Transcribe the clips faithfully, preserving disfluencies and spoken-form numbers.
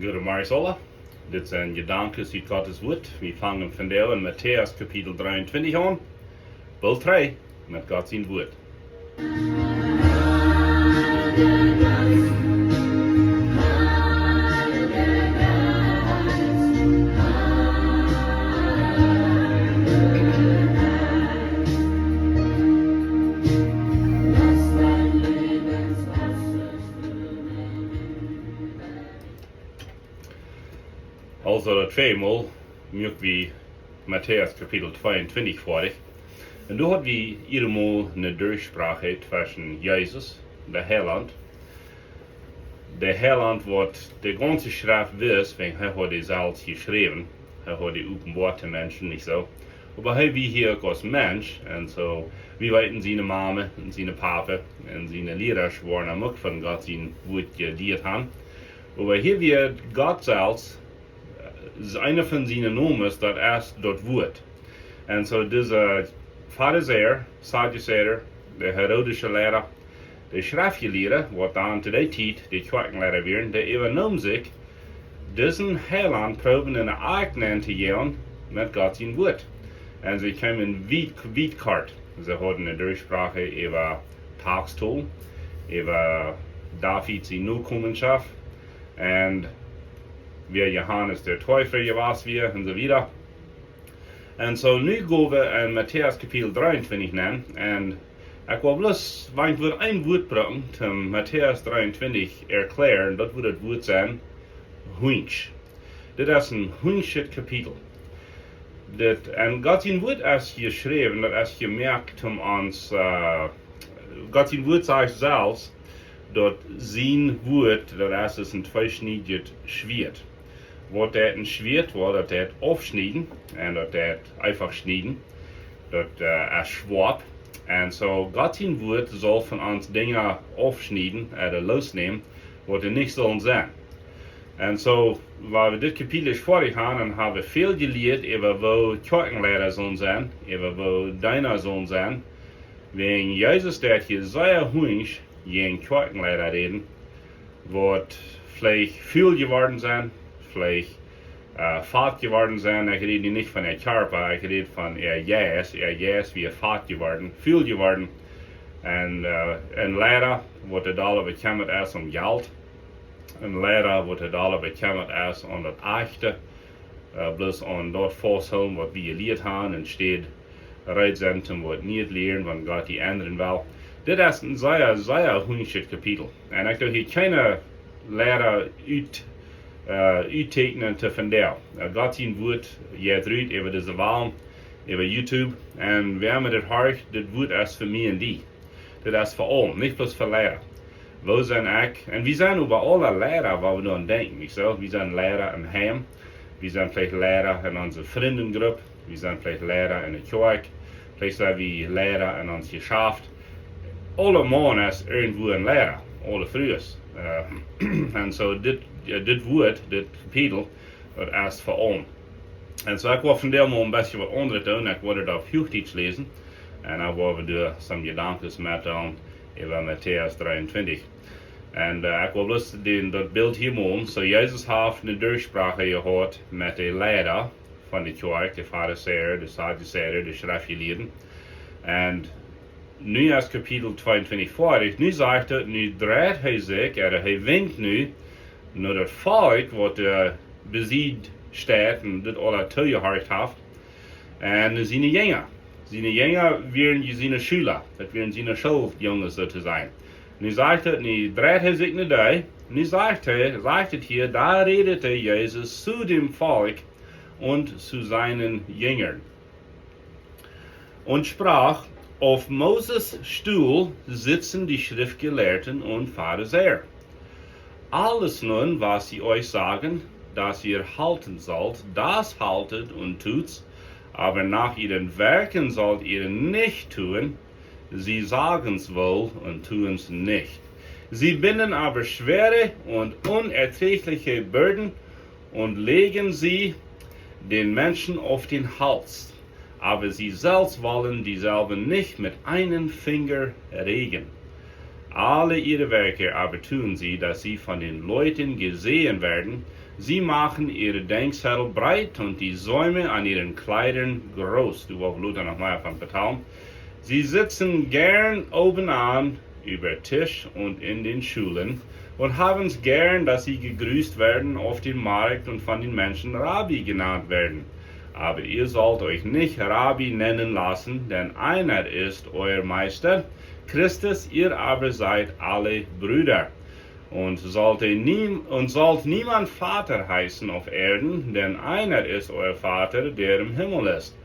Goodemorjes aula. Dit sent Jedanken ut Gottes Wuat. Wie fangen vondoag en Matäus Kapitel dreeuntwintich aun. Boolt trigj met Gott sien Wuat. Aulsoo, daut tweede Mol muak wie Matäus Kapitel tweeuntwintich foadich. Un doa haud wie ieescht mol eene Derchsprach tweschen Jesus, de Heilaunt. De Heilaunt, waut de gaunze Schreft wist, wiels hee haud dee selfst jeschräwen. Hee haud dee openboat to Menschen, nich soo? Oba hee wia hia uk aus Mensch, un soo, wie weeten, siene Mame un siene Pape un siene Liera wieren am uk von Gott sien Wuat jelieet han. Oba hia wia Gott selfst, äh, eena von siene Nomes, daut es daut Wuat. Un soo dise Farisäa, Sadduceer, de herodische Liera, de Schreftjelieede, waut dan to dee Tiet de Kjoakjenliera wieren, dee äwanämen sikj, disen Heilaunt proowen en de Akj nenn to jäwen met Gott sien Wuat. Un see kjeemen wiet, wiet kort. See hauden eene Derchsprach äwa Tagstol, äwa David siene Nokomenschoft, un wäa Johanes de Deepa jewast wia, un soo wieda. Un soo nu go wie en Matäus Kapitel dreeuntwintich nenn, un ekj well bloos, wan ekj wudd een Wuat brucken, toom Matäus dreeuntwintich erkjlären, daut wudd daut Wuat sennen, hunjsch. Dit es een hunjschet Kapitel. Dit, un Gott sien Wuat es jeschräwen, daut es jemoakt om ons, äh, Gott sien Wuat sajcht selfst, daut sien Wuat, daut es, es een tweeschniedjet Schwieet. Waut deit een Schwieet? Well, daut deit aufschnieden, un daut deit eefach schnieden. Daut, äh, es schoap. Un soo, Gott sien Wuat saul von ons Dinja aufschnieden, äh, loosnämen, waut doa nich sullen sennen. Un soo, wan wie dit Kapitel foadich han, dan ha wie väl jelieet äwa woo Kjoakjenliera sullen sennen, äwa woo Deena sullen sennen. Wäajen Jesus deit hia sea hunjsch jäajen Kjoakjenliera räden, waut veleicht ful jeworden sent, veleicht, äh, fat jeworden sent. Ekj räd nu nich von äa Kjarpa, ekj räd von äa Jeist. Äa Jeist wia fat jeworden, ful jeworden. Un, äh, een Liera, waut doa aul bekjemmat es om Jelt. Een Liera, waut doa aul bekjemmat es om daut Ajchte, äh, bloos aun daut fausthoolen, waut wie jelieet han, enne Städ reed sennen, om waut Nieet to lieren, wan Gott dee endren well. Dit es een sea, sea hunjschet Kapitel. Un ekj doo hia kjeene Liera ut, äh, utteekjnen to vondoag. Äh, Gott sien Wuat jeit rut äwa dise Wellen, äwa YouTube. Un wäa mie dit horcht, dit Wuat es fa mie un die. Dit es fa aulem, nich bloos fa Liera. Woo sie ekj? Un wie sent oba aule Liera, wua wie aun denkjen, nich soo? Wie sent Liera em Heim. Wie sent veleicht Liera en onse Frindengrupp. Wie sent veleicht Liera enne Kjoakj. Veleicht sent wie Liera en ons Jeschaft. Aule Mana es irjentwua een Liera. Aule Frues. Äh, un soo dit, äh, dit Wuat, dit Kapitel, daut es fa aulem. Un soo, ekj well vondoag mol een bät waut aundret doonen. Ekj well daut opp Huachdietsch läsen. Un dan woa wie doa some Jedanken met doonen äwa Matäus dreeuntwintich. Un, äh, ekj well bloos dän, daut Bilt hia molen. Soo, Jesus haft eene Derchsprach jehaut met de Liera von de Kjoakj, de Farisäa, de Sadduceer, de Schreftjelieede. Un nu es Kapitel tweeuntwintich foadich. Nu sajcht et, nu dreit hee sikj, ooda hee winkjt nu no daut Volkj, waut, äh, bie sikj steit un dit aula toojehorcht haft. Un siene Jinja. Siene Jinja wieren siene Schüler. Daut wieren siene Schooljunges, soo to sajen. Nu sajcht et, nu dreit hee sikj no dee. Nu sajcht hee, sajcht et hia, doa räd hee, Jesus, to däm Volkj un to siene Jinja. Und sprach: Auf Moses Stuhl sitzen die Schriftgelehrten und Pharisäer. Alles nun, was sie euch sagen, dass ihr halten sollt, das haltet und tut's, aber nach ihren Werken sollt ihr nicht tun, sie sagen's wohl und tuen's nicht. Sie binden aber schwere und unerträgliche Bürden und legen sie den Menschen auf den Hals, aber sie selbst wollen dieselben nicht mit einem Finger regen. Alle ihre Werke aber tun sie, dass sie von den Leuten gesehen werden. Sie machen ihre Denkzettel breit und die Säume an ihren Kleidern groß. Du woascht Luther noch mal von vertellen. Sie sitzen gern oben an über Tisch und in den Schulen und haben es gern, dass sie gegrüßt werden auf dem Markt und von den Menschen Rabbi genannt werden. Aber ihr sollt euch nicht Rabbi nennen lassen, denn einer ist euer Meister, Christus, ihr aber seid alle Brüder. Und sollt, nie, und sollt niemand Vater heißen auf Erden, denn einer ist euer Vater, der im Himmel ist.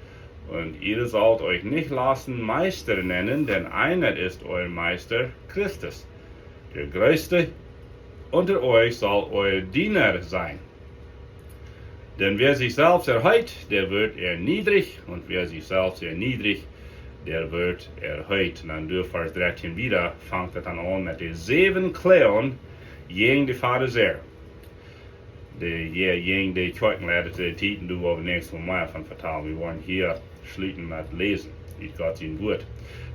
Und ihr sollt euch nicht lassen Meister nennen, denn einer ist euer Meister, Christus. Der Größte unter euch soll euer Diener sein. Denn wer sich selbst erhöht, der wird erniedrigt, und wer sich selbst erniedrigt, der wird erhöht. Un dan doa Varsch dartieen wieda fangt et dan aun met de säwen Kloagen jäajen de Farisäa. De, ja, jäajen de Kjoakjenleida to de Tiet, doa woa wie näakjstet Mol mea von vetalen. Wie woaren hia schluten met läsen ut Gott sien Wuat.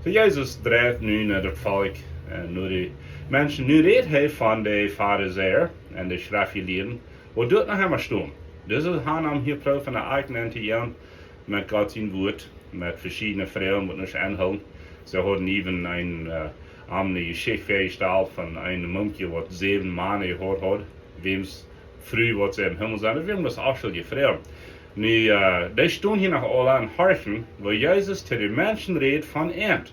Soo Jesus dreit nu no daut Volkj, äh, no de Menschen. Nu rät hee von de Farisäa un de Schreftjelieede, waut doa noch emma stonen. Dise han am hia prooft aun de Akjen to jäwen met Gott sien Wuat, met veschiedne Froagen, waut nich aunhoolen. See hauden äwen een, äh, am eene Jeschicht väajestalt von een Mumkje, waut säwen Mana jehaut haud, wäms Fru waut see em Himmel sent. Wie haben daut uk aul jefroacht. Nu, äh, dee stonen hia noch aula un horchen, woo Jesus to de Menschen rät von an.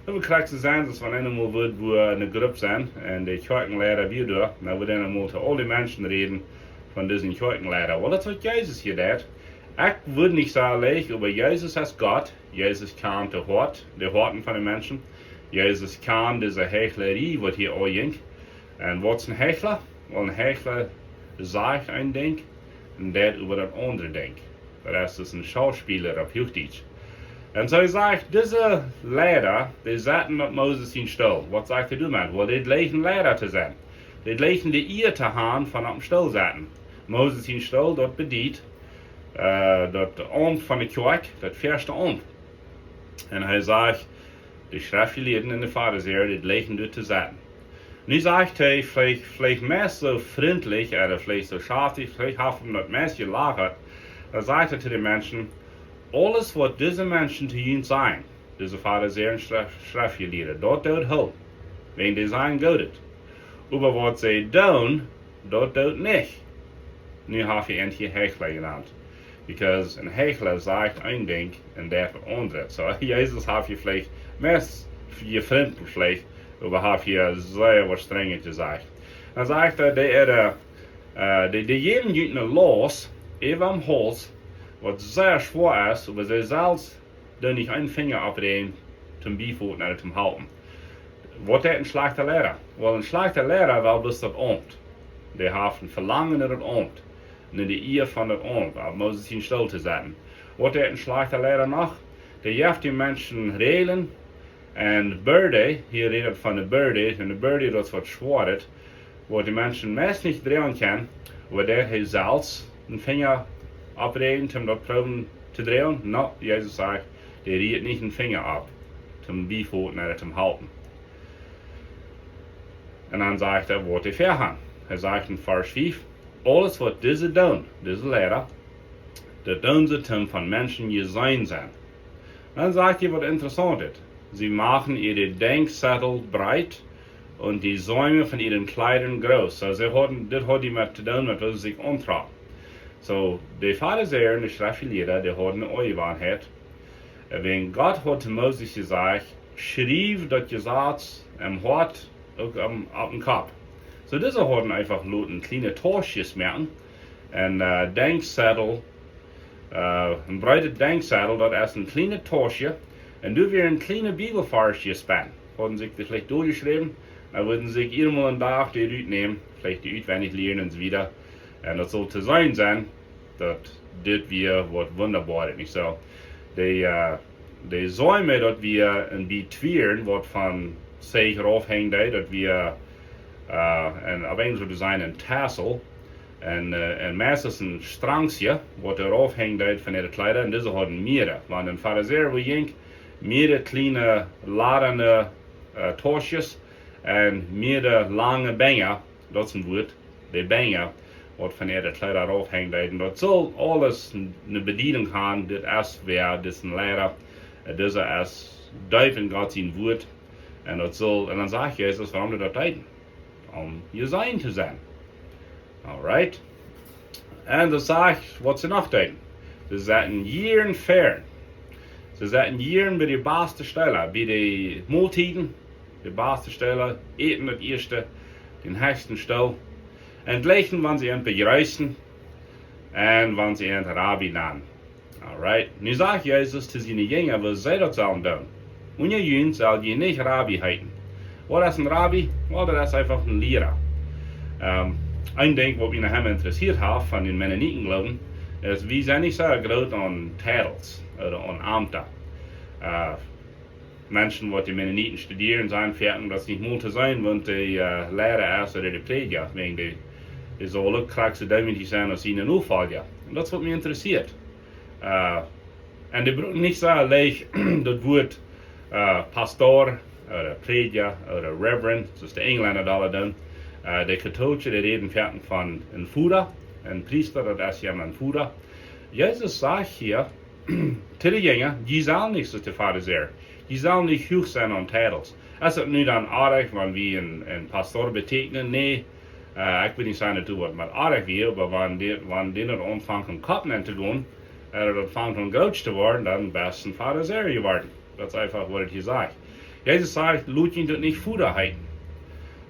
Daut woat krakjt soo sennen, aus wan eena mol wudd, wua eene Grupp sennen, un de Kjoakjenleida wia doa, dan wudd eena mol to aul de Menschen räden von disen Kjoakjenleida. Well, daut es waut Jesus hia deit. Ekj wudd nich soo leicht, oba Jesus es Gott. Jesus kjant de Hoat, de Hoaten von de Menschen. Jesus kjant dise Heichlerie, waut hia aunjinkj. Un waut es een Heichla? Well, een Heichla sajcht een Dinkj un deit äwa daut aundre Dinkj. Daut es dus een Schauspieler opp Huachdietsch. Un soo sajcht, dise Leida, dee sauten opp Moses sien Stool. Waut sajcht hee doamet? Well, dee jlikjen Leida to sennen. Dee jlikjen de Ea to haben von opp dän Stool sauten. Moses sien Stool, daut bediet, äh, daut Aumt von de Kjoakj, daut väaschte Aumt. Un hee sajcht, de Schreftjelieede un de Farisäa, dee jlikjen doa to sauten. Nu sajcht hee, veleicht, veleicht meist soo frintlich, ooda veleicht soo schaftich, veleicht haft hee daut meist jelajat. Dan sajcht hee to de Menschen: Aules, waut dise Menschen to junt sajen, dise Farisäa un Schref-, Schreftjelieede, daut deit hee, wäajen dee sajen Goodet. Oba waut see doonen, daut deit nich. Nu haft hee an hia Heichla jenant. Because een Heichla sajcht een Dinkj un deit daut aundre. Soo, Jesus haft hia veleicht meist jefrint veleicht, oba haft hia sea waut Strenjet jesajcht. Dan sajcht hee, dee äare, äh, dee, dee jäwen junt eene Laust äwa dän Hauls, waut sea schwoa es, oba see selfst doonen nich een Finja oppreajen, toom biefoten ooda toom halpen. Waut deit een schlajchta Liera? Well, een schlajchta Liera well bloos daut Aumt. Dee haft een Velangen no daut Aumt, no de Ea von daut Aumt, opp Moses sien Stool to sauten. Waut deit een schlajchta Liera noch? Dee jeft de Menschen Räajlen un Borde, hia rät et von de Borde, un de Borde, daut es waut Schwoaret, waut de Menschen meist nich droagen kjennen, oba dee hee selfst een Finja oppreajen, om daut proowen to droagen. No, Jesus sajcht, dee rieet nich een Finja opp, toom biefoten ooda toom halpen. Un dan sajcht hee, waut dee väahaben. Hee sajcht en Varsch fief: Aules, waut dise doonen, dise Liera, daut doonen see, toom von Menschen jeseenen sennen. Dan sajcht hee waut Interessauntet. Sie machen ihre Denkzettel breit und die Säume von ihren Kleidern groß. Soo, see hauden, dit haud hia met to doonen met woo see sikj auntrocken. Soo, de Farisäa un de Schreftjelieede, dee hauden eene Aunjewanheit. Wäajen Gott haud to Moses jesajcht: Schriew daut Jesaz em Hoat, uk opp, opp dän Kopp. Soo, dise hauden eefach loten kjliene Tauschjes moaken. Un, äh, Denkzettel, äh, een breeda Denkzettel, daut es een kjlienet Tauschje. Un doa wia een kjliena Bibelvarsch jespent. Hauden sikj dee veleicht doljeschräwen, dan wudden see sikj jieda mol een Dach dee rutnämen, veleicht dee utwendich lieren un soo wieda. Un daut sull to seenen sennen, daut dit wia waut Wundaboaret, nich soo? Dee, äh, dee Säume, daut wia een bät Twieren, waut von sikj rauf hinjen deed, daut wia, äh, een, opp Enjelsch wudd wie sajen, een tassel. Un, äh, un meist es een Strankje, waut doa rauf hinjen deed von äare Kjleeda, un dise hauden mierere. Wan een Farisäa wua jinkj, mierere kjliene, ladene, äh, Tauschjes, Un miere lange Benja, daut es een Wuat, de Benja, waut von äare Kjleeda rauf henjen deeden. Daut saul aules eene Bediedunk haben, dit es wäa, dit es een Liera, äh, dit es deep en Gott sien Wuat. Un daut saul, un dan sajcht Jesus, wuarom dee daut deeden. Om jeseenen to sennen. Alright. Un daut sajcht, waut see noch deeden. See saten jieren ver. See saten jieren bie de baste Städ, bie de Moltieden, de baste Städ, äten daut ieeschte, dän hechsten Stool. Un jlikj wan see an bejreessen un wan see an Rabbi nanen. Alright. Nu sajcht Jesus to siene Jinja, woo see daut sellen doonen. Unja junt sell jie nich Rabbi heeten. Waut es een Rabbi? Well, daut es eefach een Liera. Ähm, een Dinkj, waut mie noch emma interessieet haft von dän Mennonitengloowen, es, wie sent nich soo groot aun Titels ooda aun Amta. Äh, Menschen, waut de Mennoniten studieren, sajen foaken, daut es nich mol to seenen, wan dee, äh, Liera es ooda de Prädja, wäajen dee, dee saul uk krakjt soo deemootich sennen aus siene Nofolja. Un daut es, waut mie interessieet. Äh, un dee brucken nich soo leicht daut Wuat, äh, Pastor ooda Prädja ooda Reverend, soo aus de Enjlenda daut aule doonen. Äh, de Kautolsche, dee räden foaken von een Voda, een Priesta, daut es je een Voda. Jesus sajcht hia, to de Jinja, jie sellen nich soo aus de Farisäa. Jie sellen nich huach sennen aun Titels. Es daut nu dan oajch, wan wie een, een Pastor betäkjnen? Nä. Äh, ekj well nich sajen, daut doa waut met oajch wia, oba wan dee, wan dee aunfangen, Kopp nenn to gonen, äh, daut fangt aun groot to woaren, dan best een Farisäa jeworden. Daut es eefach, waut hee hia sajcht. Jesus sajcht, lot junt daut nich Voda heeten.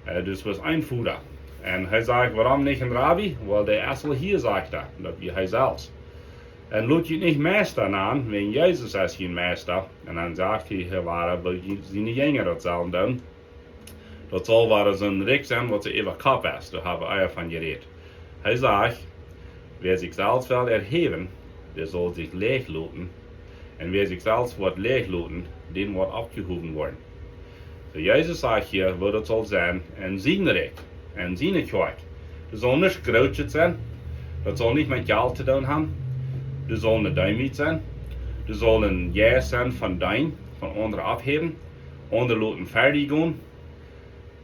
Äh, daut es een Voda. Un hee sajcht, wuarom nich een Rabbi? Well, dee es aul hia, sajcht hee. Daut wia hee selfst. Un lot junt nich Meista nanen, wäajen Jesus es jun Meista. Un dan sajcht hee, hee wia, woo siene Jinja daut sellen doonen. Daut saul wada soon Rikj sennen, waut soo äwent Kopp es. Doa hab wie ea von jerät. Hee sajcht, wäa sikj selfst well erhäwen, dee saul sikj läach loten. Un wäa sikj selfst woat läach loten, dän woat oppjehowen woaren. Soo, Jesus sajcht hia, woo daut saul sennen en sien Rikj, en siene Kjoakj. Daut saul nuscht Grootschet sennen. Daut saul nich met Jelt to doonen haben. Daut saul een Deemoot sennen. Daut saul een Jeist sennen von deenen, von aundre oppheewen, aundre loten ver die gonen.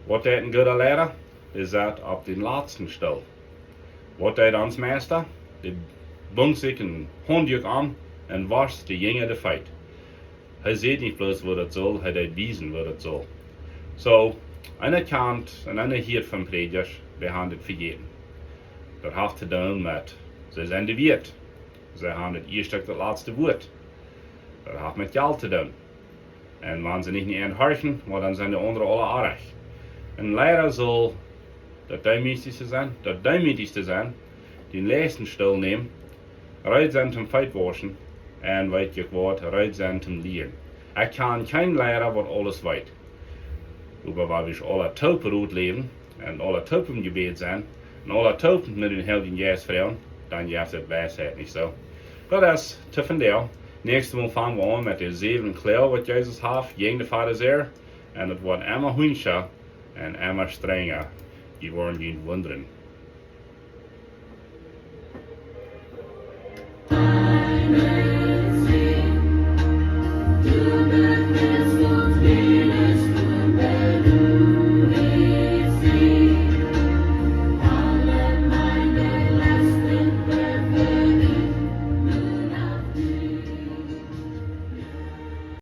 Waut deit een gooda Liera? Dee sat opp dän latsten Stool. Waut deit ons Meista? Dee bunk sikj een Haundduak aun un woscht de Jinja de Feet. Hee sajcht nich bloos, woo daut saul, hee deit wiesen, woo daut saul. Soo, eena kjant un eena hieet von Prädjasch, dee haben dit vejäten. Daut haft to doonen met, see sent de Wieet. See haben daut ieeschte un daut latste Wuat. Daut haft met Jelt to doonen. Un wan see nich no an horchen, well, dan sent de aundre aula oajch. Een Liera saul daut Deemootje sennen, daut Deemootje sennen, dän läachsten Stool nämen, reed sennen toom Feet wauschen, un weet jie waut, reed sennen toom lieren. Ekj kjan kjeen Liera, waut aules weet. Oba wan wie aula toop Rot läwen, un aula toop em Jebäd sennen, un aula toop met dän Heiljen Jeist froagen, dan jeft et Weisheit, nich soo? Daut es to vondoag. Näakjstet Mol fang wie aun met de säwen Kloag, waut Jesus haft jäajen de Farisäa, un et woat emma hunjscha un emma strenja. Jie woaren junt wundren.